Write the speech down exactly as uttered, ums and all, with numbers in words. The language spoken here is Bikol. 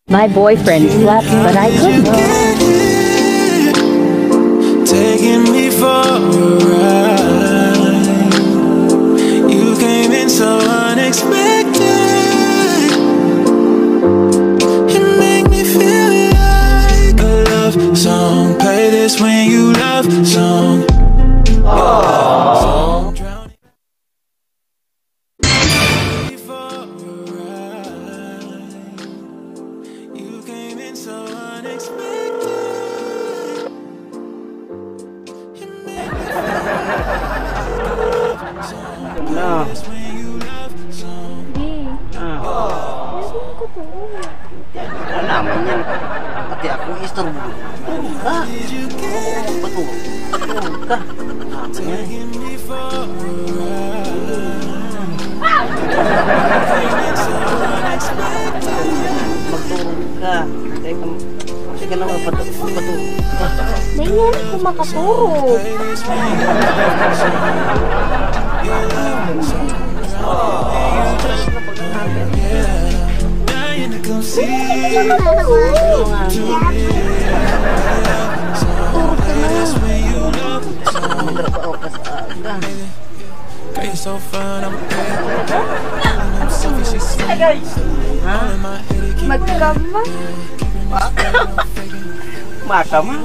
My boyfriend slept, but I couldn't. Taking me for a ride. You came in so unexpected. You make me feel like a love song. Play this when you love song. You came in so unexpected. No. Ah. Wala naman yan. Pati ako, istorbo. Tulog ka. Patulog. Tulog ka. Wala naman yan. Magtulog ka. Teka, teka na, magpatu-, magpatulog ka. Dahil nga ako makaturog. Magtrabaho ka sa aga. Ha? Magkama? Makama?